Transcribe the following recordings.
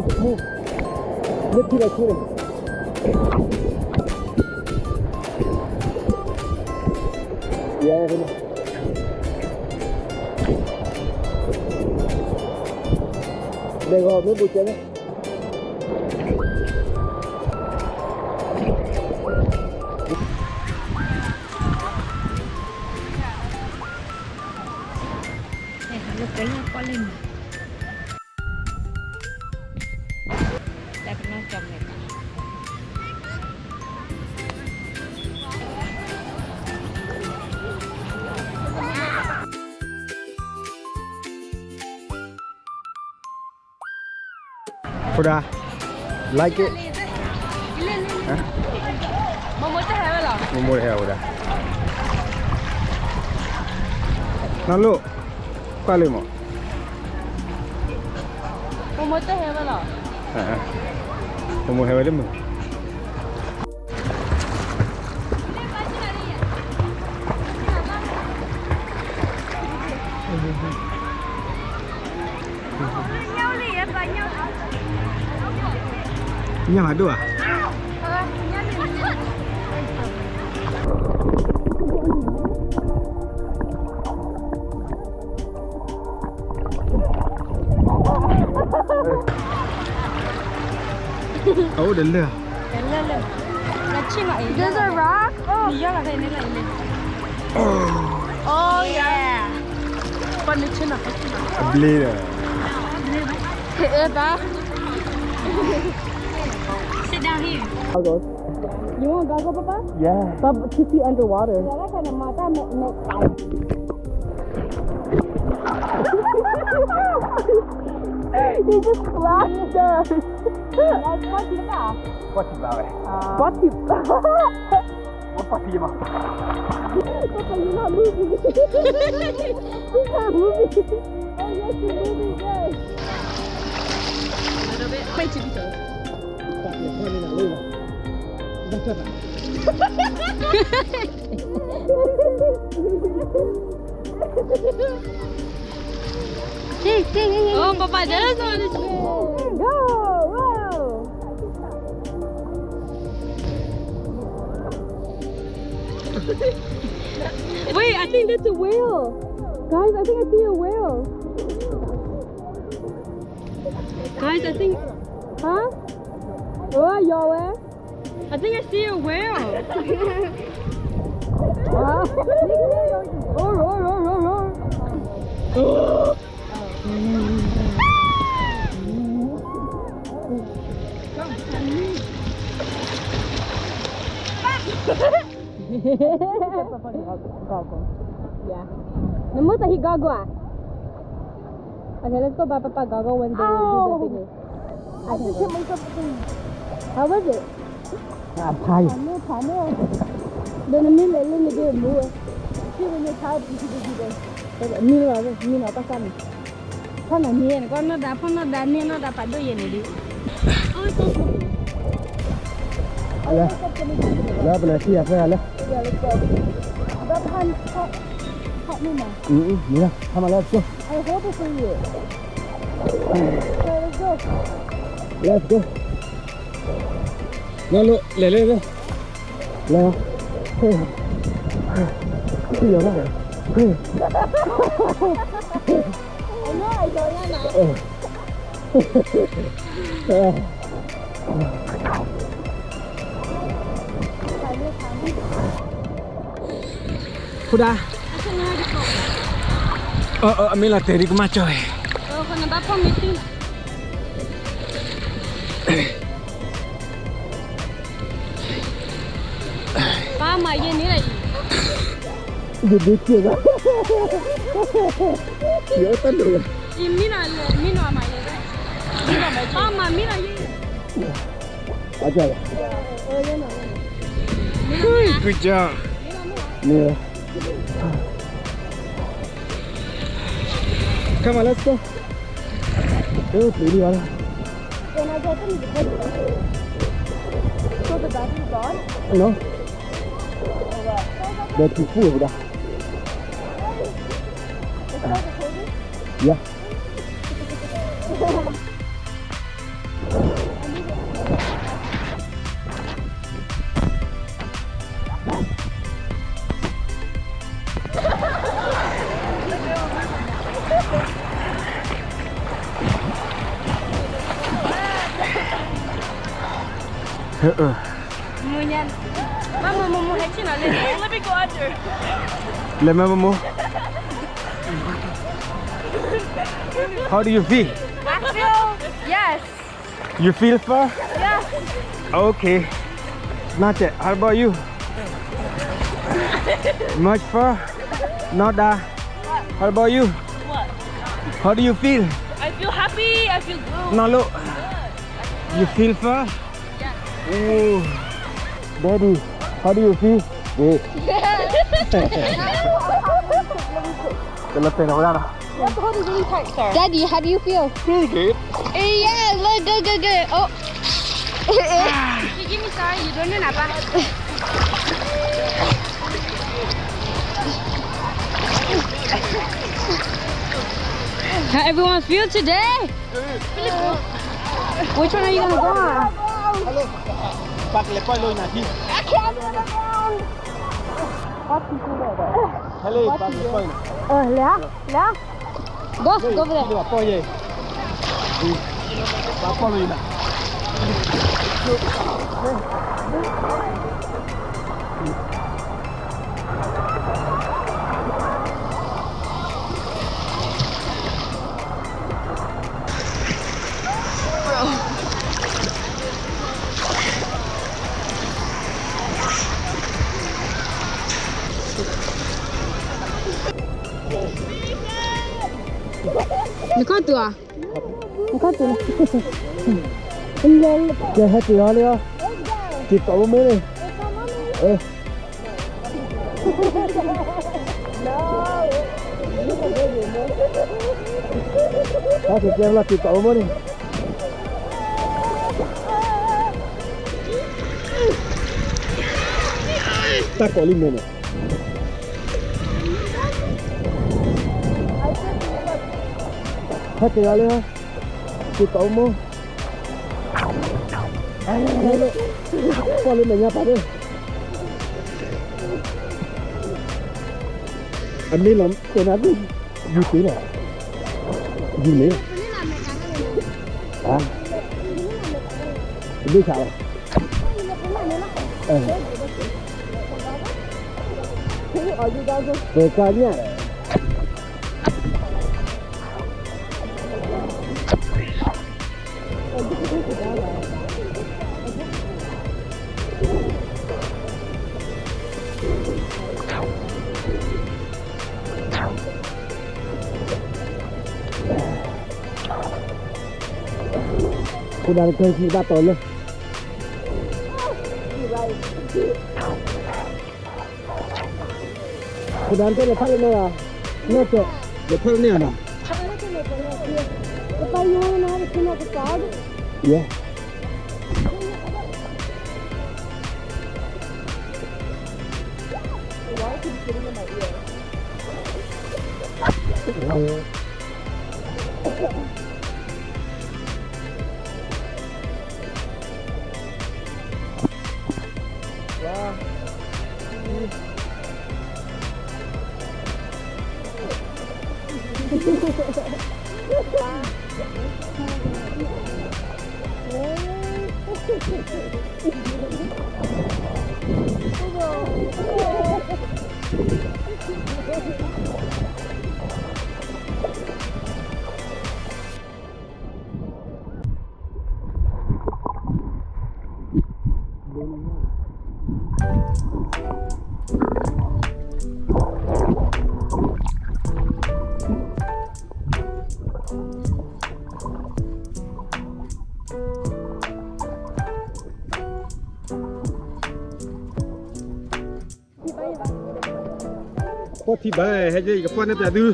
မ့ၢ်ထံလီၤဆိန့ၣ်, ယဲ, ဒဲကမ့ၢ်ပူၤကဲန့ၣ် ဖိဒါ, like it. မိၢ်မိၢ်တဟဲဝဲလီၤ, မိၢ်မိၢ်တဟဲဝဲဒၣ်, နလိၣ်, ကွၢ်လံမး, မိၢ်မိၢ်တဟဲဝဲလီၤ, မိၢ်မိၢ်ဟဲဝဲလံမး. ညၣ်မၤဒိၣ်ဧါ. အအိၣ်ဒီးလၢၢ်, ဒီးလၢၢ်လၢၢ်, နဆ့ၣ်နီၤအံၤ, There's a rock. Oh, yeah. ပှၤနဆ့ၣ်နီၤ, အဘျ့ဒီး, ဘျ့ဘၣ်. Sit down here. You want goggles, Papa? Yeah. But to see underwater. Yeah, that kind of mata make, make eyes. He just flashed us. That's what you got. What you got? What you got? What you got? Papa, you're not moving. He's not moving. Oh, yes, you're moving, yes. A little bit. Quite a bit. Oh, Papa, there's one. Go! Whoa! Wait, I think that's a whale. Guys, I think I see a whale. Guys, I think, huh? Oh, y'all, where? I think I see a whale. Roar, roar, roar, roar, roar. Yeah. နမိၢ်သးဟံး goggle ဧါ. Okay, let's go buy Papa goggle when they do the thingy. I just hit myself. How was it? အဖါယံၤ, ဒီးနမ့ၢ်လဲၤလၢနဒ့မူဝဲ, မ့ၢ်လီၤ, မ့ၢ်လီၤ, ဘၣ်ဆၣ်န့ၣ်, ဖီၣ်နၤမ့ၢ်န့ၣ် ကွၢ်နီၢ်ဒါ ဖီၣ်နီၢ်ဒါ န့ၢ်နီၢ်ဒါပာ်ဒိၣ်ယဲန့ၣ်ဒုး. လၢပလဲၤထံၣ်ယၤဖဲလဲၣ်. မ့ၢ်လီၤ, ဟါမး let's go. Let's go. လီၤလိာ် လဲၤလၢ, လဲၤ, ဟ့ၣ်, ဟ့ၣ်, ဟ့ၣ်, ဖိဒါ, အမ့ၢ်လီၤတဲာ်ဒ်ကမၣ်ကၠီဝဲ ပၢ်မၤယဲန့ၣ်လီၤအံၤ, ယဒုးကဲဘၣ်, ယတၢ်ဒိၣ်လီၤ, အံၤမ့ၢ်နီၤ, မ့ၢ်နီၤမၤယဲ, ပၢ်မၤမ့ၢ်နီၤယဲ, အကၢ်လီၤ, good job, မ့ၢ်, come on, let's go. အၢ ပျံၤလံဘၣ်လီၤ, ဒီးထံပူၣ်ဝဲဒၣ်, ယၤ. မုၢ်ညါ, မ့ၢ်မုၢ်မုၢ်မုၢ်ဟဲဆ့ၣ်နီၤလၢ Let me go under. လဲၤမ့ၢ်မုၢ်မုၢ်. How do you feel? I feel, yes. You feel far? Yes. Okay. Not yet. How about you? Much far? Not that. What? How about you? What? How do you feel? I feel happy. I feel good. Now look. Good. You feel far? Yes. Oh. Daddy, how do you feel? Good. Daddy, how do you feel? Good. Good. Daddy, how do you feel? Pretty good. Eh, yeah, look, good, good, good. Oh. You give me sorry, you don't know about. How everyone feel today? Which one are you gonna go on? I can't do it. Hello, လဲၤ, လဲၤ. Go, go over there. Bro. နခီၣ်တူာ်ဧါ, နခီၣ်တူာ်လီၤ, ကဲဟဲက့ၤအီၤလံ, က့ၤကိးမိၢ်မိၢ်န့ၣ်, ဟဲက့ၤကဲလီၤ က့ၤကိးမိၢ်မိၢ်န့ၣ်, တၢ်ကိးလံမဲာ်န့ၣ် ဟဲက့ၤအီၤလံ, က့ၤကိးမိၢ်မိၢ်, ပီၣ်လၢမဲာ်ညါပာ်ဒၢ, အမ့ၢ်လီၤတဲနၤဒၣ်, ယူၤတ့ၢ်လီၤ, ယူၤန့ၣ်, တဘ့ၣ်ဆးလီၤ, ပကွၢ်ညၣ် ခိၣ်ဒၢတကဲခံဘၣ်တီလၢ ခိၣ်ဒၢတလဲၤဖးလၢန့ၣ်ဧါ, နီၢ်ကဲ, လဲၤဖးလၢန့ၣ်ဧါနီၤ, ယဲ. Poi thi bye, hê dê, ka poi nê pia du.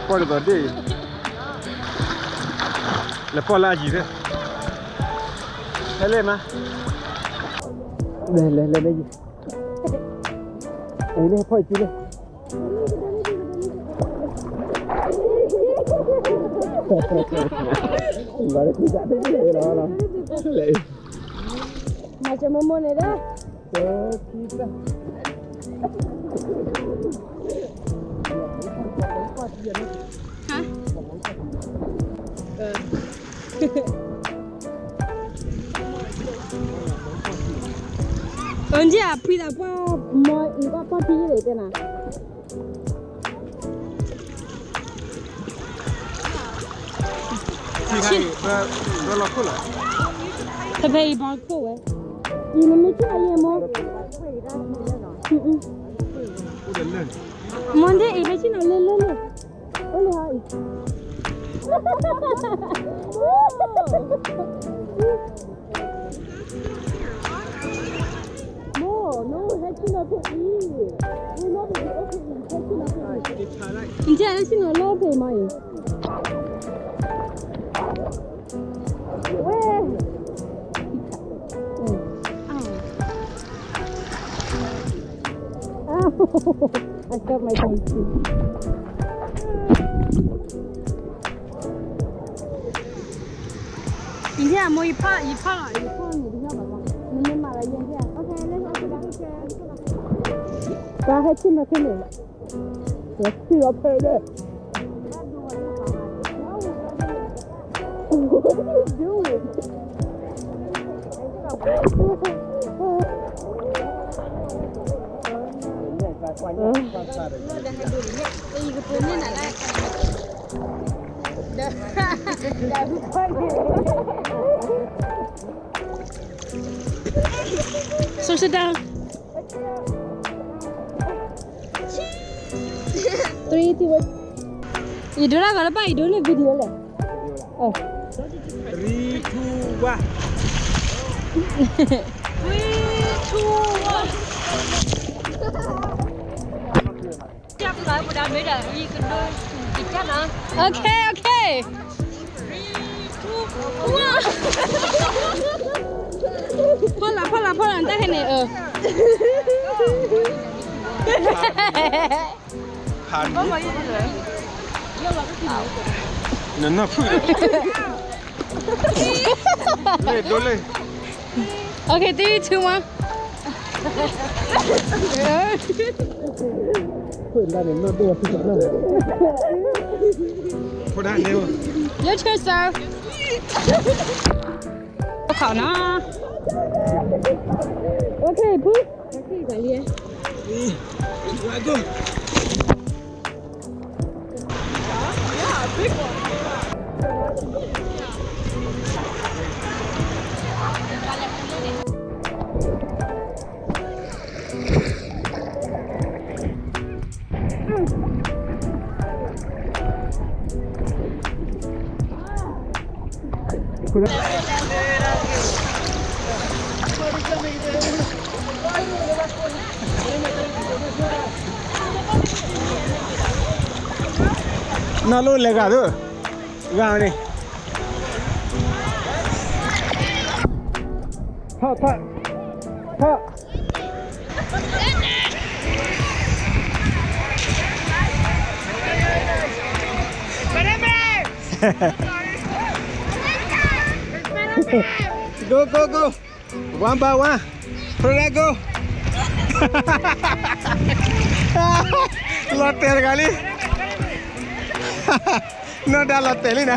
Poi ka dê. Lê poi la ji dê. Hê lê ma. Lê, lê, lê, lê ji. Ê, lê poi ji lê. Lê. Mă, ce mămone, da? Ha? Ă. အၢ နက့အဖှံသးပှၢ် မီအံၤပှၢ်ပီၢ်ထံယဲၢ်တဲနၤ. ဖဲဖဲအံၤဘီခိၣ်ဝဲ, အံၤနမ့ၢ်ဆ့ၣ်နီၤယဲၢ်မီ, မီဒ်အံၤဖဲဆ့ၣ်နီၤလၢလၢလၢ, အိၣ်လၢဟီအံၤ နကဲလၢဆ့ၣ်နီၤလၢဖဲမီအံၤ, ဝဲ, I got my tongue too. ယထံၣ်အမိၢ် ယဖီၣ် ယဖီၣ်လီၤ ယဖီၣ်န့ၣ် တဟ့ၣ်ဘၣ်မး, နမ့ၢ်မၤလီၤယဲၢ်ထံၣ်, ပှၤဟဲဆ့ၣ်နီၤခဲန့ၣ်, ယဆ့ၣ်နီၤဖဲန့ၣ်. So sit down. Three, two, one. ယဒိလၢဂီၤလၢဘၣ် ယဒိလၢ video လဲၣ်. Three, two, one. Three, two, one. Okay, okay. ဖီလာ် ဖီလာ် ဖီလာ် တၢ်ခဲန့ၣ်, အၢ, နနီၢ်ဖုၣ်, လ့ၣ်ဒိလ့ၣ်. Okay, three, two, one. ဖိဒၣ်န့ၣ် နီၢ်ဒိၣ်ဝဲ ဖုၣ်ကနီၢ်န့ၣ်, ဖိဒၣ်န့ၣ်, Your turn, sir. ခီနီၤ, okay, ဖုၣ်, အံၤ, နီၢ်လိၣ်လဲၤဂၤသၢ, ဂၤန့ၣ်, ထီၣ်, ထီၣ်, ထီၣ်. Go, go, go. One by one. Press, go. လီၤတဲာ်တဂၤလံ. နီၢ်ဒါလီၤတဲာ်လံနၤ.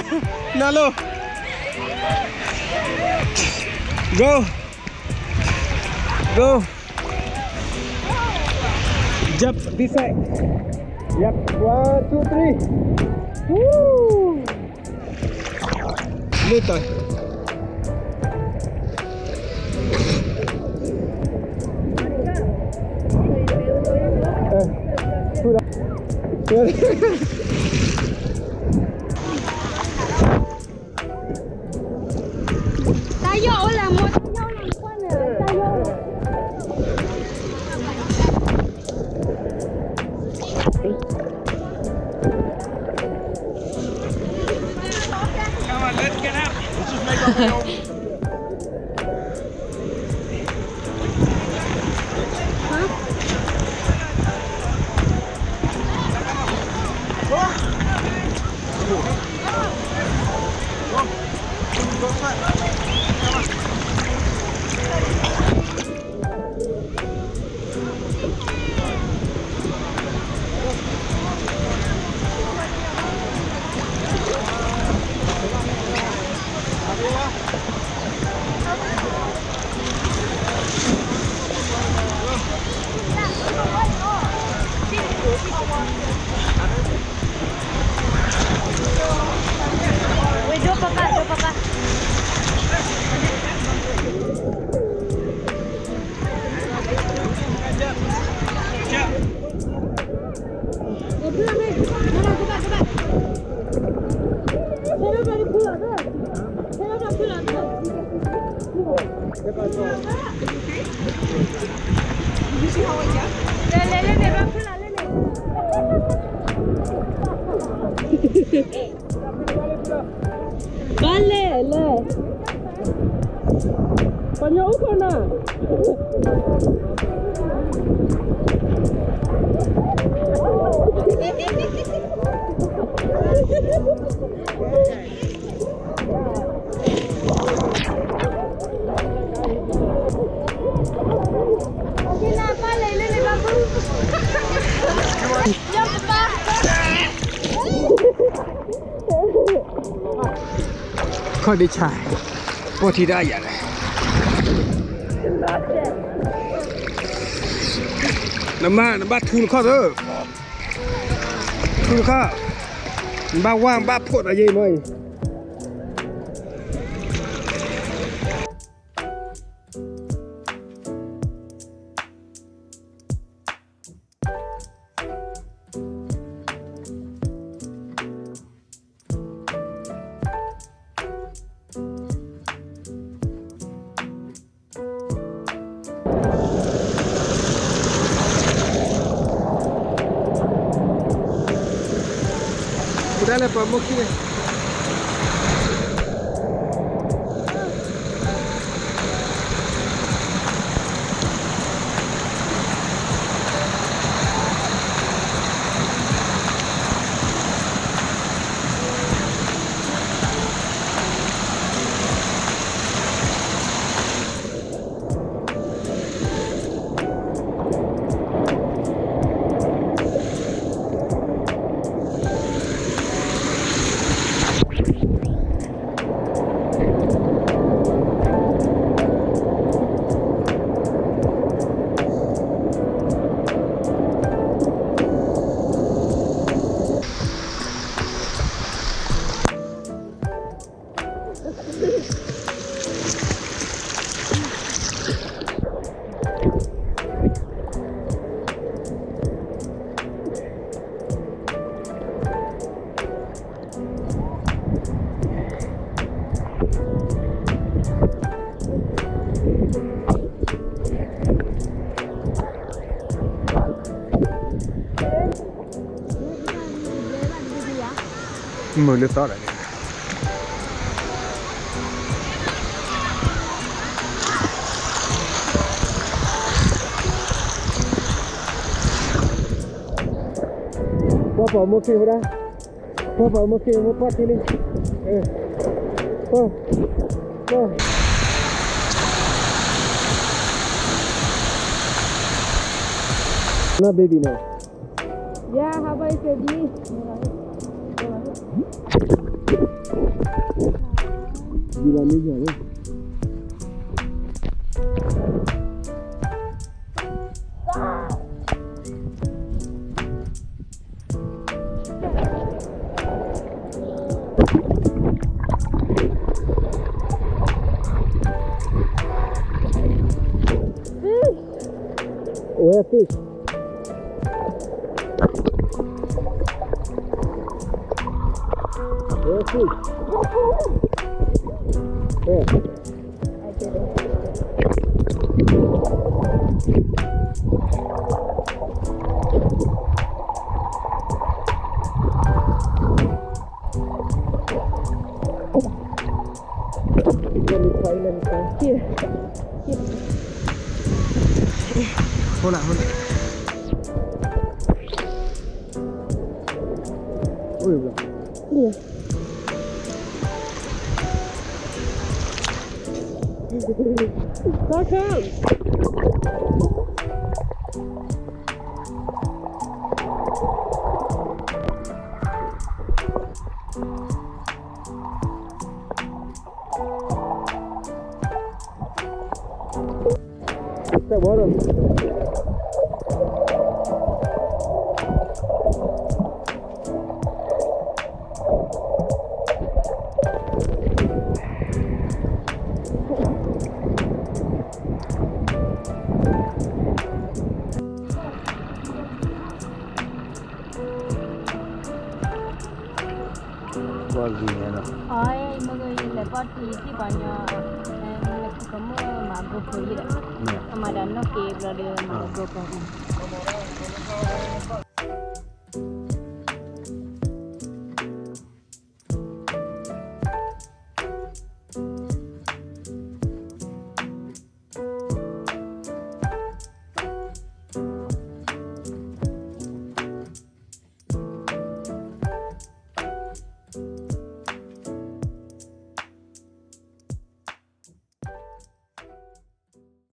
နီၢ်လိၣ်. Go. Go. Jump this side. Yep. One, two, three. Woo. လ့ၣ်တီၤ. အဲ, ထူဒီး. တၢ်ယီၣ်အိၣ်လၢမိၢ်, တၢ်ယီၣ်အိၣ်လၢမိၢ်န့ၣ်, တၢ်ယီၣ်အိၣ်လၢ. Come on, let's get out. Let's just make our way over. ဘၣ်လဲၣ်လဲၣ်, ပှၤညီအိၣ်ခိၣ်နၤ, ခီၣ်ဒ့ဆါ, ပီၢ်ထံတၢ်အယၤလဲၣ်, နမါ နဘၣ်ထူနခီၣ်သၢ, ထူနခီၣ်, နဘၣ်ဝါ နဘၣ်ဖှိၣ်သးယဲအံၤမ့ၢ်အံၤ. ပဒၣ်လဲၤပှၤမိၢ်ခံန့ၣ် မုာ်လၢသီဒီးန့ၣ် ပှၤပှၤမိၢ်ခ့ဝဲဒၣ်, ပှၤပှၤမိၢ်ခ့ဝဲပှၤထံလံ, ပှၤ, ပှၤ, န baby နီၤ. Yeah, how about your baby? ယူလာနေကြတယ်. Where fish? Where fish? Yeah. Let me try, let me try. Here. Here. Hold on, hold on. Ôi, bro. Yeah. How come? တၢ်ဘီဒီး ကွၢ်ဂ့ၤညါနီၤ, အမ့ၢ်ဂ့ၤ ယလဲၤပီၢ်ထံထံၣ်ပှၤညီ, လဲၤခူၣ်ကမူၣ်မၤ GoPro ယဲဒီး, အမၤဒီးနီၣ်က့ဘျီဒီးမၤ GoPro န့ၣ်